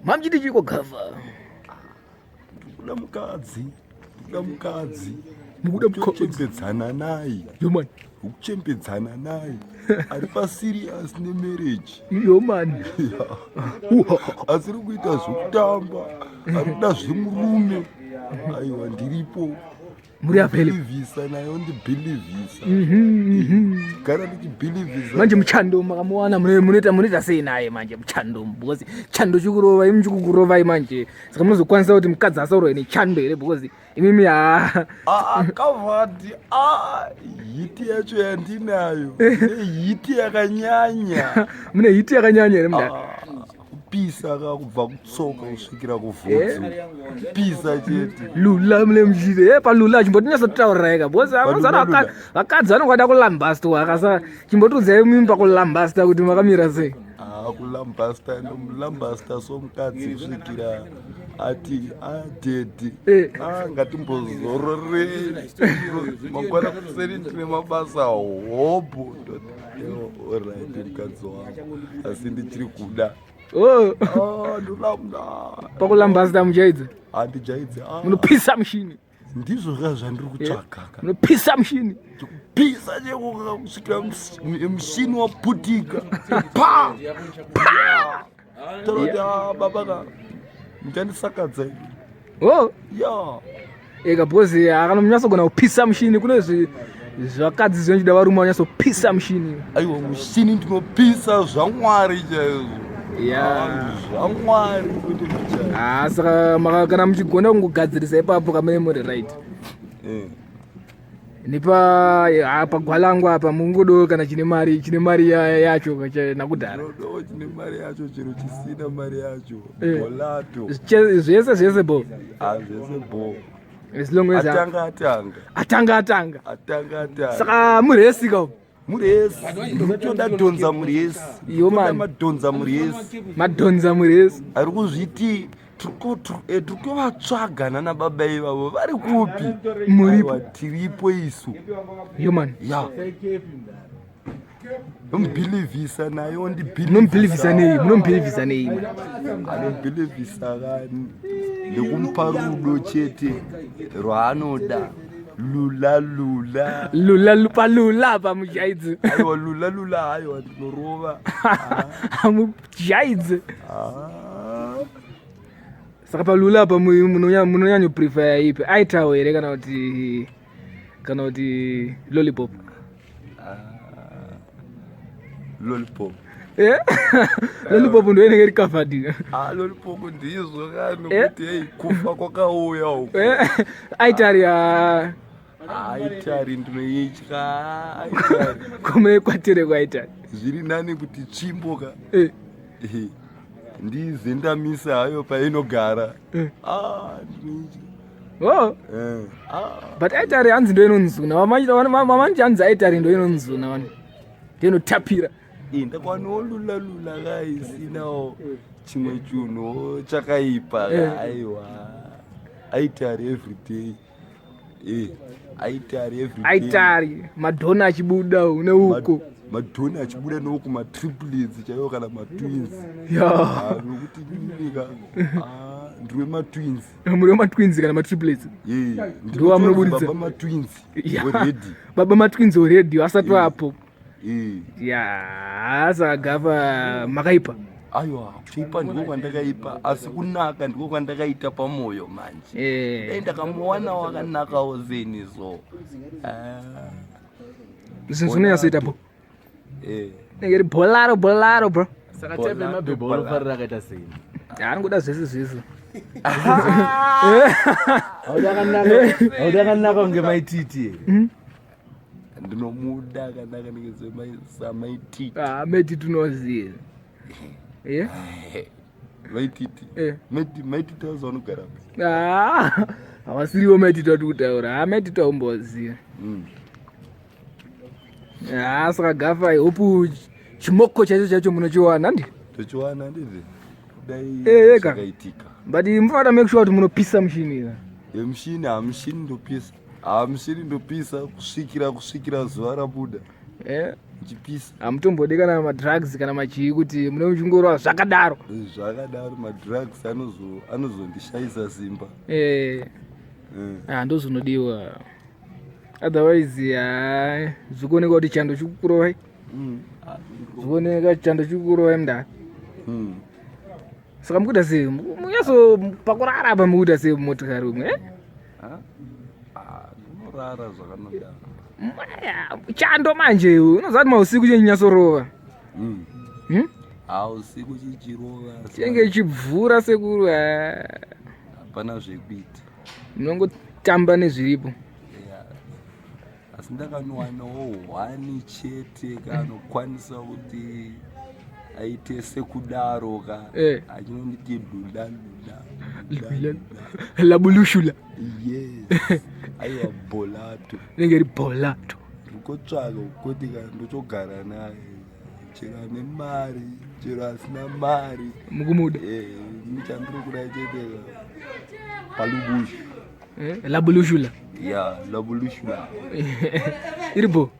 Mamuchiti chiko Gafa? Ndikuda mukadzi, ndikuda mukadzi. Mukuda mukadzi. Kuchembedzana naye. Yo man. Kuchembedzana naye. Ari pa serious ne marriage. Yo man. Asiri kuita zvekutamba, ari kuda zvemurume. Aiwa ndiripo. Muri available. Believisa naye ondibelievisa. Mhm. Gara ndichibelievisa. Manje muchando makamuwana munoita munoita sei naye manje muchando because chando chikurova imi chikukurovai manje saka munozokwanisa kuti mukadzi asaurwe nechando here because imimi ha Ah, kavati ah, hiti yacho yandinayo hiti yakanyanya. Mune hiti yakanyanya here mudhara? Ah, kupisa ka kubva kutsoka kusvikira kuvhudzi. Kupisa chete. Lula mune muchiti e palula chimbotinyatsotaurirai ka because Palula, lula. vakadzi vanongada kulambasta akasa chimbotiudzai imimi pakulambasta kuti makamira sei. Ah, kulambasta ndomulambasta somukadzi kusvikira ati adhedhi. Eh. Ah, ngatimbozororei mangwana kuseni ndine mabasa hobho. Alright mukadzi wangu, asi ndichiri kuda. Oh. Ah, ndolamda. Pakulambasta muchaidza? Handijaidzi. Ah. Munopisa mushini. Ndizvo zva zvandiri kutsvaga ka. Munopisa mushini. Kupisa cheko kusvikira mushini waputika. Pa! Pa! Toroti ah baba ka. Muchandisakadza. Oh. Ya. Eka because akana munyatsogona kupisa mushini kune zvakadzi zvinochida varume vanyatsopisa mushini. Aiwa mushini ndinopisa zvaMwari chaizvo. Ya. Ah, zvaMwari kwete kuchaya. Ah, saka kana muchigona kungogadzirisa ipapo kamene muri right. Eh. Nepa pagwalangu apa mungodo kana chine mari chine mari yacho nakudhara. Ndinodawo chine mari yacho chero chisina mari yacho. Eh. Bolato. Zvese zvese bo. Ah, zvese bo. As long as atanga atanga. Atanga atanga. Atanga atanga. Saka muresi ka. Muresi. Ndinotoda dhonza muresi. Yo man. Madhonza muresi. Madhonza muresi. Ari kuzviti tiri kuvatsvaga nana baba ivavo vari kupi? Muripo. Aiwa, tiripo isu. Yo man. Ya. Ndomubhilivhisa naye ondibhilivhisa. Munomubhilivhisa nei? Munomubhilivhisa nei? Anobhilivhisa kani nekumupa rudo chete rwaanoda. Lula lula. Lula palula pamujaidzi. Aiwa lula lula aiwa ndinorova. Amujaidzi. Ah. Saka palula apa munonyanyo prefer ipi? Aitawo here kana kuti lollipop? Ah, lollipop. Eh? Lollipop ndo inenge iri covered. Ah, lollipop ndizvo kani kuti hey kufa kwakauya uko. Eh? Aitari ya Aitari ndinoitya. Aitari. Kome kwatere kwaitari. Zviri nani kuti tsvimbo ka. Eh. Eh. Ndize ndamisa hayo painogara. Eh. Ah, ndinoitya. Oh. Eh. Ah. But aitari hanzi ndo inonzuna. Vamanji hanzi aitari ndo inonzuna vanhu. Ndo inotapira. Eh, ndakwanawo lula lula ka isinawo chimwe chinhu chakaipa Eh. aiwa. Aitari every day. Eh, aitari every day. Aitari madhona achibuda neuko. Madhona achibuda neuko matriplets chaiwo kana matwins. Ya. Ah, nokuti ndika ah, ndiri matwins. Muri matwins kana matriplets. Eh, Ndiwo amunoburitsa. Baba matwins. Ya. Already. Baba matwins already asati vapo. Eh. Ya, saka Gafa makaipa. Aiwa, kuipa ndiko kwandakaipa asi kunaka ndiko kwandakaita pamoyo manje. Eh. Dai ndakamuwana wakanakawo zeni so. Ah. Zvinhu zvinonyatsoita bo. Eh. Inenge iri bolaro bolaro bro. Saka type yemabhebhi unofarira akaita sei? Ya, anongoda zvese zvese. Haudi akanaka kunge maititi. Ndinomuda akanaka nenge samaititi. Ah, maititi unoziva. Eh? Maititi. Eh. Maititi azo anogara pi? Ah, havasiriwo maititi ati kutaura. Ah, maititi aumboziva. Ah, saka Gafa, I hope chimoko chaicho chaicho munochiwana ndi? Tochiwana ndizvo. Dai Eh, eka. zvakaitika. But mufanira make sure kuti munopisa mushini ira. Yemushini, hamushini ndopisa. Hamushini ndopisa kusvikira zuva rabuda. Eh? Chipisa. Hamutombodi kana madrugs kana machii kuti mune muchingorova zvakadaro. Zvakadaro madrugs anozondishaisa simba. Eh. Ah, ndozvinodiwa. Otherwise ha zvikuoneka kuti chando chikukurovai. Zvikuoneka chando chikukurovai mndani. Saka mukuita sei? Munyatso pakurara apa mukuita sei mumotikari umwe? Eh? Ah, unorara zvakanaka. Chando manje unoziva kuti mausiku chinonyatsorova. Ah, usiku chichirova. Chinenge chibvura sekuru. Hapana zvekuita. Munongotamba nezviripo. Yeah. Asi ndakanowanawo hwani chete kanokwanisa kuti aite sekudaro ka eh. achinonditi lula lula lula labulushula. Yes, aiwa bolato. Rinenge ri bolato. Ndikotsvaka kuti ka ndochogara naye chero ane mari chero asina mari mukumuda eh, muchandiri kuda chete palubushu. Eh, labulushula. Ya, labulushula iri bo.